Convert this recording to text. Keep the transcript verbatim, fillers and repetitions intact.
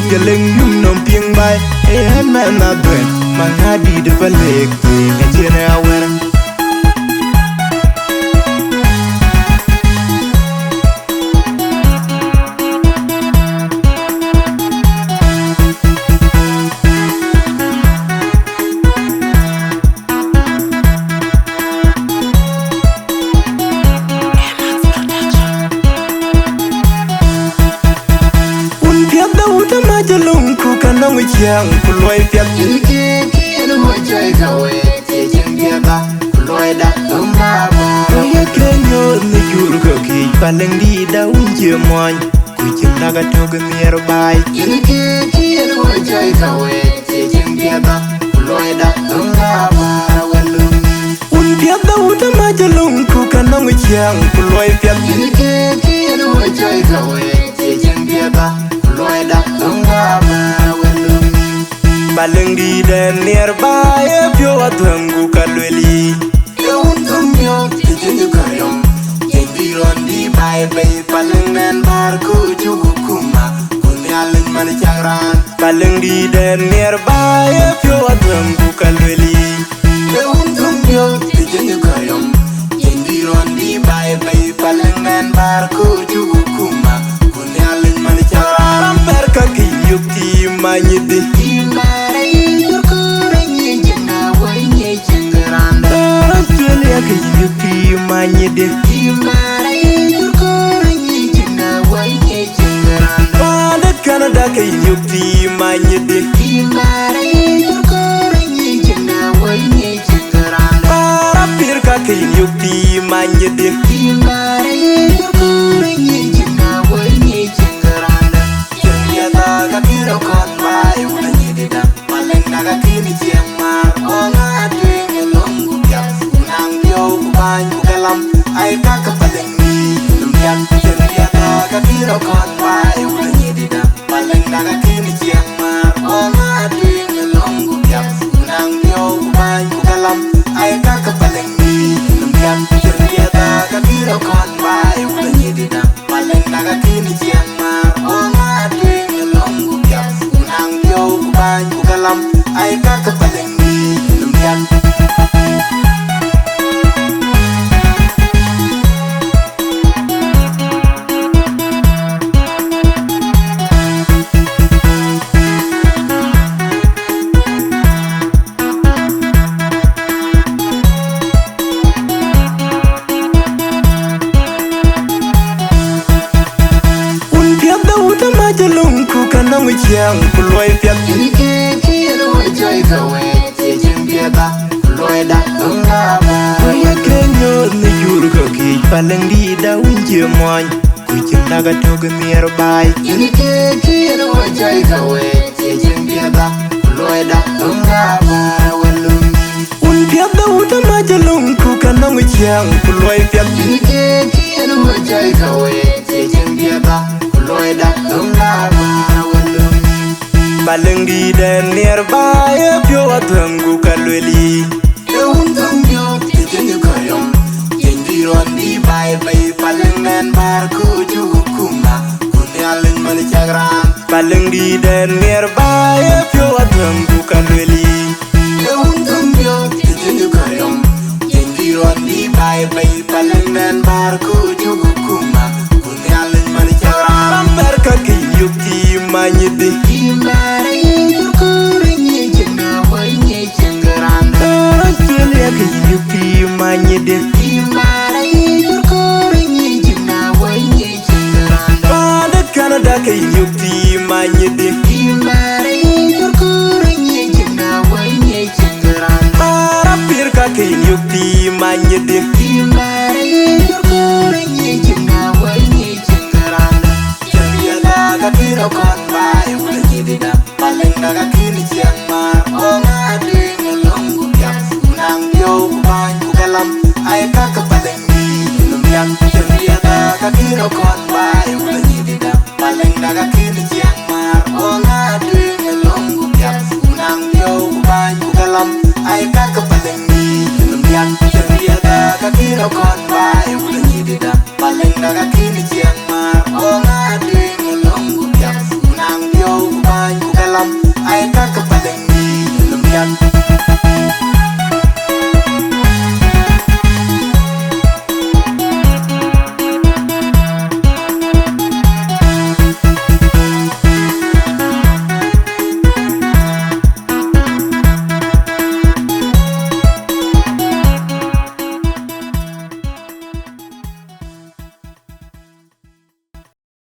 Ke lëŋ yum nɔm piŋ baai, ee ɣɛn mɛnh adhuɛ̈n, maŋ adït ë Palek, ke cïn ë awär. Wun piɛth de wut ë mac ë löŋ, ku ka nɔŋ ciɛɛŋ, ku luɔi piɛth. Cïn kë cï yen wä cɔi ka wëët, cie cïn piɛth, ku luɔi dak thöŋ baba. Ku ye ke nyuɔɔth në jur ke kic, Palëŋdït da wun cie muɔny. Ku cïn dak atök ë nhiɛɛr baai. Cïn kë cï yen wä cɔi ka wëët, cie cïn piɛth, ku luɔi dak thöŋ baba wä löŋ. Wun piɛth de wut ë mac ë löŋ, ku ka nɔŋ ciɛɛŋ, ku luɔi piɛth. Cïn kë cï yen wä cɔi ka wëët, cie cïn piɛth, ku luɔi dak thöŋ baba wä löŋ. Palëŋdït de nhiɛɛr baai, ee piɔ̈u adhuɛ̈ŋ, ku ka lueel yï. Ye wun thöŋ miɔ̈k, cï jëny ë kariɔm, jëny bï rɔn bï baai bei, Palëŋ mɛn bäär ku cuk hukuma, ku Nhialic man cak raan. Palëŋdït de nhiɛɛr baai, ee piɔ̈u adhuɛ̈ŋ, ku ka lueel yï. Ye wun thöŋ miɔ̈k, cï jëny ë kariɔm, jëny bï rɔn bï baai bei, Palëŋ mɛn bäär ku cuk hukuma, ku Nhialic man cak raan. Ram bɛ̈r ka kï yök tim manyïdï. Tim bäär ayï jur kɔɔr anyic cïn na wä nyic. Australia ke yï pïïr manyïdï. Paande Canada ke yï pïïr manyïdï. Paan Apirka ke yï pïïr manyïdï. Cïn piɛth, ka kï rɔt kɔn baai, wun anyïdï däŋ. Palëŋ daga kïn ciɛɛŋ maar, ɣɔn atueŋ ë lɔŋ ku piath, ku naŋ piɔ̈u ku bäny ku galam, ai kakë Palëŋ nïïm piath. Cïn piɛth, ka kï rɔt kɔn baai, wun anyïdï däŋ. Palëŋ daga kïn ciɛɛŋ maar, ɣɔn atueŋ ë lɔŋ ku piath, ku naŋ piɔ̈u ku bäny ku galam, ai kakë Palëŋ nïïm piath. Cïn piɛth, ka kï rɔt kɔn baai, wun anyïdï däŋ. Palëŋ daga kïn ciɛɛŋ maar, ɣɔn atueŋ ë lɔŋ ku piath, ku naŋ piɔ̈u ku bäny ku galam, ai kakë Palëŋ nïïm piath. Wun piɛth de wut ë mac ë löŋ, ku ka nɔŋ ciɛɛŋ, ku luɔi piɛth. Cïn kë cï yen wä cɔi ka wëët, cie cïn piɛth, ku luɔi dak thöŋ baba. Ku ye ke nyuɔɔth në jur ke kic, Palëŋdït da wun cie muɔny. Ku cïn dak atök ë nhiɛɛr baai. Cïn kë cï yen wä cɔi ka wëët, cie cïn piɛth, ku luɔi dak thöŋ baba wä löŋ. Wun piɛth de wut ë mac ë löŋ, ku ka nɔŋ ciɛɛŋ, ku luɔi piɛth. Cïn kë cï yen wä cɔi ka wëët, cie cïn piɛth, ku luɔi dak thöŋ baba wä löŋ. Palëŋdït de nhiɛɛr baai, ee piɔ̈u adhuɛ̈ŋ, ku ka lueel yï. Ye wun thöŋ miɔ̈k, cï jëny ë kɔc yɔm, jëny bï rɔn bï baai bei, Palëŋ mɛn bäär ku cuk hukuma, ku Nhialic man cak raan. Palëŋdït de nhiɛɛr baai, ee piɔ̈u adhuɛ̈ŋ, ku ka lueel yï. Ye wun thöŋ miɔ̈k, cï jëny ë kɔc yɔm, jëny bï rɔn bï baai bei, Palëŋ mɛn bäär ku cuk hukuma, ku Nhialic man cak raan. Ram bɛ̈r ka kï yök tim manyïdï. Tim bäär ayï jur kɔɔr anyic cïn na wä nyic cïn ke raan. Australia ke yï pïïr manyïdï. Tim bäär ayï jur kɔɔr anyic cïn na wä nyic cïn ke raan. Paande Canada ke yï pïïr manyïdï. Tim bäär ayï jur kɔɔr anyic cïn na wä nyic cïn ke raan. Paande Apirka ke yï pïïr manyïdï. Tim bäär ayï jur kɔɔr anyic cïn na wä nyic cïn ke raan. Cïn piɛth, ka kï rɔt kɔn baai, wun anyïdï däŋ. Palëŋ daga kïn ciɛɛŋ maar, ɣɔn atueŋ ë lɔŋ ku piath, ku naŋ piɔ̈u ku bäny ku galam, ai kakë Palëŋ nïïm piath. Cïn piɛth, ka kï rɔt kɔn baai, wun anyïdï däŋ. Palëŋ daga kïn ciɛɛŋ maar, ɣɔn atueŋ ë lɔŋ ku piath, ku naŋ piɔ̈u ku bäny ku galam, ai kakë Palëŋ nïïm piath. Cïn piɛth, ka kï rɔt kɔn